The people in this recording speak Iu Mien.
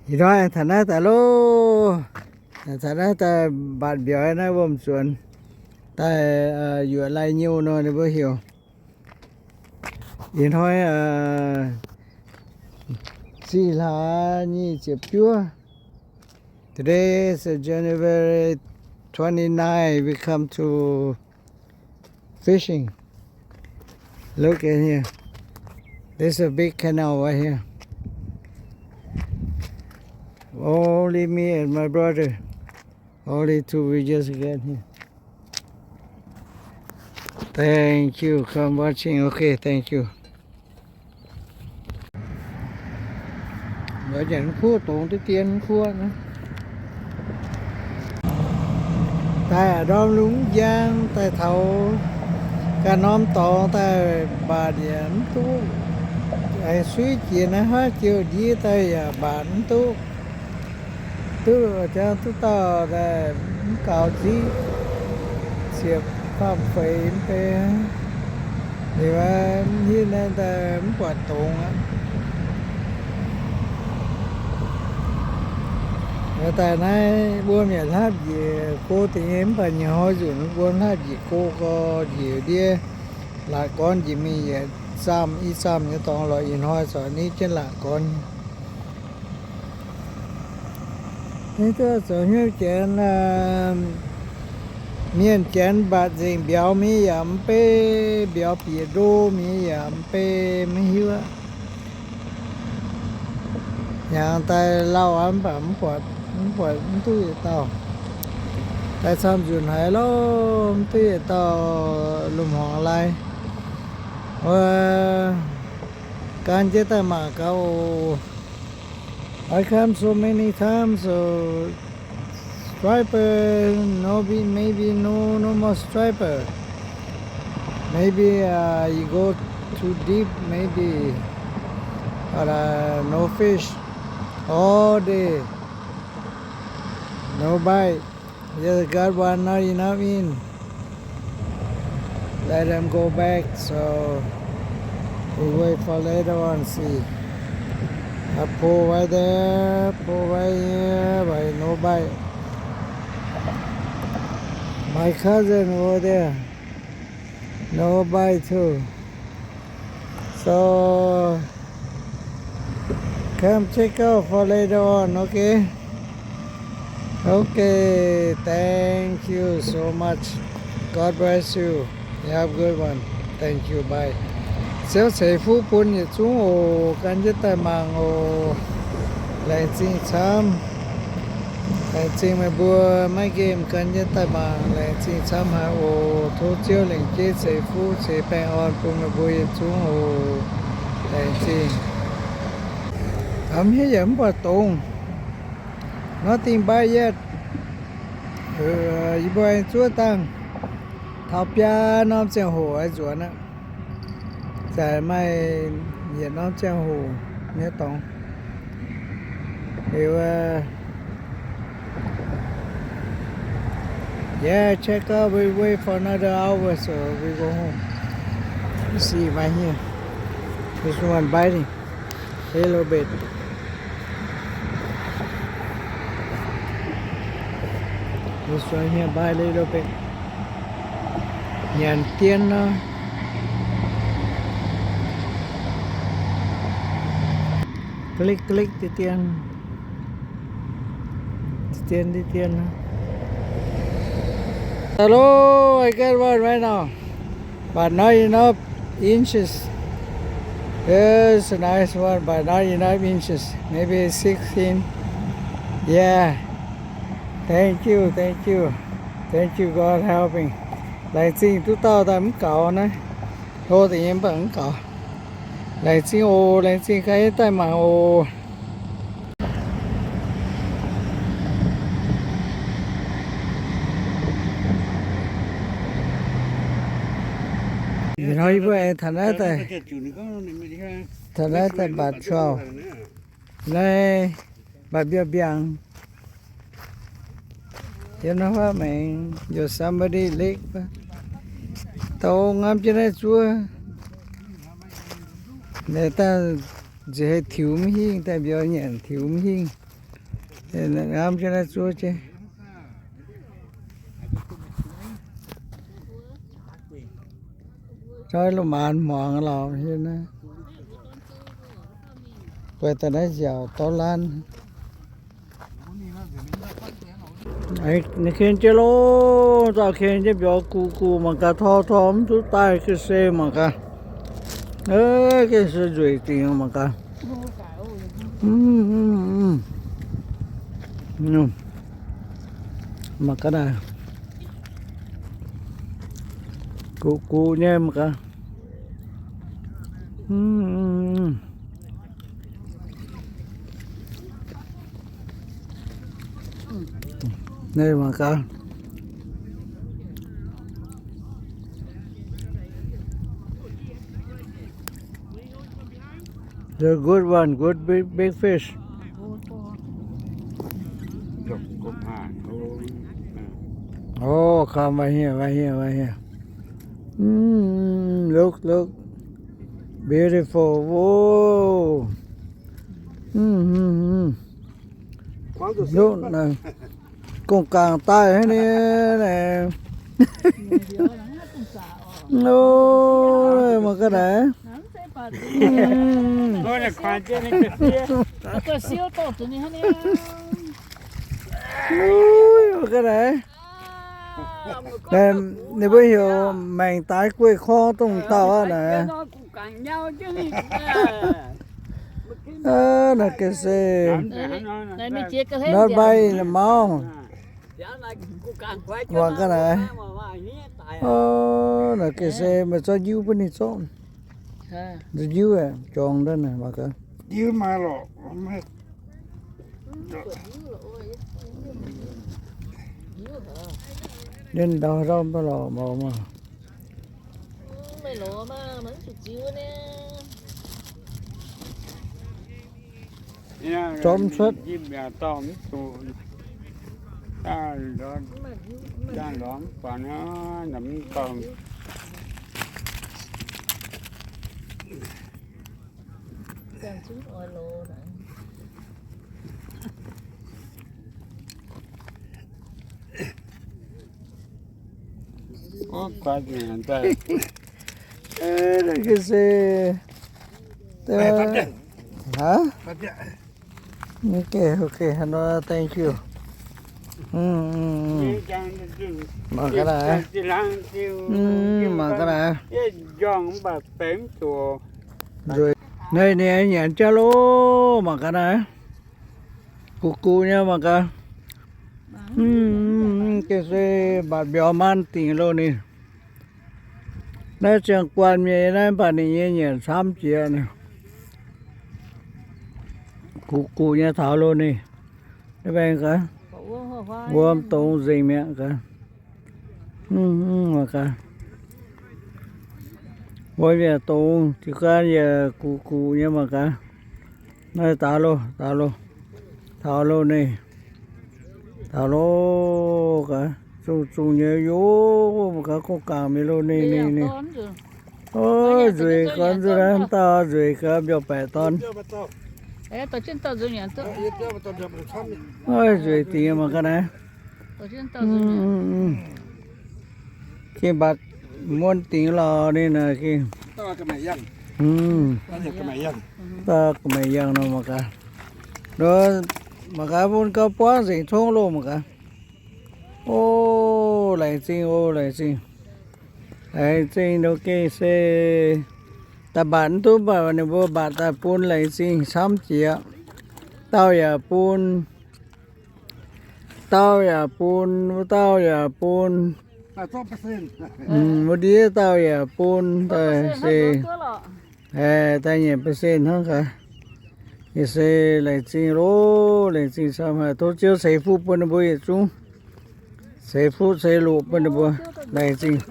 Ih hnoi taux naaiv daaih loh. Taux naaiv daaih mbatc mbiauz naaiv wuom-zuonx daaih, yuoqc lai nyouh nor ninh mbuo heuc. Ih hnoi ziqc hlaax nyic ziepc juov. Today is January twenty-nine. We come to fishing. Look at here. This is a big canal right here. Only me and my brother. Only two, we just get here. Thank you. Come watching. Okay, thank you. Lorz nyanc kuov dongz diqv dien kuov naaiv. Daaih ndorm lungh njang daaih taux ganh norm dorngx daaih mbatc yaac mv duqv. Aengx suiv jiex naaiv haav jiouh ndiev daaih yaac mbatc mv duqv. Duqv jangv duqv dauh daaih mv gaux ziqv, ziepc faam feix mv bei. Liuz mv hiuv naaiv daaih mv buatc dongz aqv. Daaih naaiv mbuo mienh hlapv njiec go deix nyei mv baac nyic hnoi nzunc mbuo hlapv njiec go gau njiec ndiev laatc gorn njiec mingh yietc zaamh i zaamh nyei dorngx lorz ih hnoi corc nitv jienv laatc gorn. Naaiv duqv zoux hnyouv janx, mienh janx mbatc nzengc mbiauz mingh yaac mv bei, mbiauz bieqc ndo mingh yaac mv bei, maiv hiuv aqv. Hnyangx daaih lauh aqv, mv baac mv buatc, mv buatc mv duqv yietc dauh. Daaih camv nzunc haiz lorqc, mv duqv yietc dauh lomh hmuangx lai. Wuov, gan jienv daaih mangc gaax oc. I come so many times, so striper, no, be-, maybe no, no more striper. Maybe, uh, you go too deep, maybe. But, uh, no fish. All day. No bite. Just got one, not enough in. Let them go back, so we wait for later on, see. I pull right there, pull right here, but no bite. My cousin over there, no bite too. So, come check out for later on, okay? Okay, thank you so much. God bless you. You have a good one. Thank you. Bye. Ziouv ceix fuqv bun yietc zungv oc. Gan jienv daaih mangc oc. Laengz zingh camv. Laengz zingh meih mbuo maiv nqemh gan jienv daaih mangc. Laengz zingh camv haic oc. Tov Ziouv lengc jeiv ceix fuqv ceix baengh orn bun meih mbuo yietc zungv oc. Laengz zingh. Hnamv hniev yaac mv buatc dongz. Nothing bite yet. Yie mbuo aengx zuov dangh. Taux biaa norm ziangh hoc aengx nzuonx aqv. Zaqc maaih yietc norm ziangh hoc nyei dorngx. Liuz, yeah, check out. We wait for another hour, so we go home. You see right here. This one biting. A little bit. This one here bite a little bit. Nyanc dien nor. Click, click, dien dien. Dien, dien, dien. Hello, I got one right now. But not enough inches. There's a nice one, but not enough inches. Maybe sixteen. Yeah. Thank you, thank you. Thank you, God helping. Laengz zingh duqv dauh daaih mv gaux naaiv. Hlo deix nyei mv baac mv gaux. Laengz zingh oc, laengz zingh gan jienv daaih mangc oc. Ih hnoi yie mbuo aengx taux naaiv daaih, taux naaiv daaih mbatc trout. Naaiv mbatc mbiauz mbiaangc. Yiem naaiv huaav maengx yaac somebody lick. Dongh ngamv jienv naaiv zuov. Naaiv daaih nziex hei tiux mv hingh, daaih mbiauz nyanc tiux mv hingh. Hnamv jienv naaiv zuov jienv. Zoi lungh maanz hmuangx lauh hieh naaiv. Buatc daaih naaiv nziaauc dorv laanv. Ninh ken jienv loh, nzauh ken jienv mbiauz guqc guqc mangc gaax, tor tor mv duqv daaih ga'sie mangc gaax. Ga'sie nzueic dingc mangc gaax. Mangc gaax naaic. Guqc guqc nyei mangc gaax. Naaiv mangc gaax. The good one, good big, big fish. Oh, come right here, right here, right here. Mm, look, look. Beautiful. Whoa. Mm, mm, mm. Look, naaic. Gong-gaangc daaih haic ni naaic. Mangc gaax naaic. Mangc gaax naaic. Ninh mbuo heuc maengc daaix guei korv dongh dauh aqv naaic. Naaiv ga'sie not bite in the mouth. Mangc gaax naaic. Naaiv ga'sie meih zorqv njiuv bun ninh zorqv. Njiuv aeqv, jorngx daaih naaic mangc gaax. Ninh ndau ndau mv baac lorqc maux maah. Zorqv mv cuotv. Naaiv ga'sie, aa? Okay, okay, thank you. Mangc gaax naaic. Mangc gaax naaic. Nzueic. Naaiv ninh nyanc jauv loh, mangc gaax naaic. Guqc guqc nyei mangc gaax. Ga'sie mbatc mbiauz maanv dingc loh ninh. Naaiv ziangh guanh mienh naaiv mv baac ninh nyei nyanc camv jiex. Guqc guqc nyei taux loh ninh. Naaiv baengh gaax, wuom dongz nzengc mi'aqv gaax. Mangc gaax, wuom yaac dongz, jiez gan yaac guqc guqc nyei mangc gaax. Naaiv daaux loh, daaux loh, taux loh ninh, taux loh gaax, zungh zungh nyei yoc, mangc gaax gong gaangc mingh loh ninh ninh ninh. Nzueic gaax nzueic, dauh nzueic gaax mbiauz baeqc dorn. Nzueic dingc mangc gaax naaiv. Gengh mbatc muonv dingc lorz ninh naaic gengh. Dauh ga'maeqc yangh nor mangc gaax. Mangc gaax bun gauh buangv nzengc tongv loh mangc gaax. O, laengz zingh, o, laengz zingh. Laengz zingh nor gengh se daaih mbatc mv duqv, mv baac ninh mbuo mbatc daaih bun laengz zingh camv jiex. Dauh yaac bun, dauh yaac bun, wuov dauh yaac bun. Wuov ndiev dauh yaac bun daaih se, daaih nyic percent hnangv gaax. Yie se laengz zingh loh, laengz zingh camv haic. Tov Ziouv ceix fuqv bun ninh mbuo yietc zungv. Ceix fuqv ceix loqc bun ninh mbuo. Laengz zingh.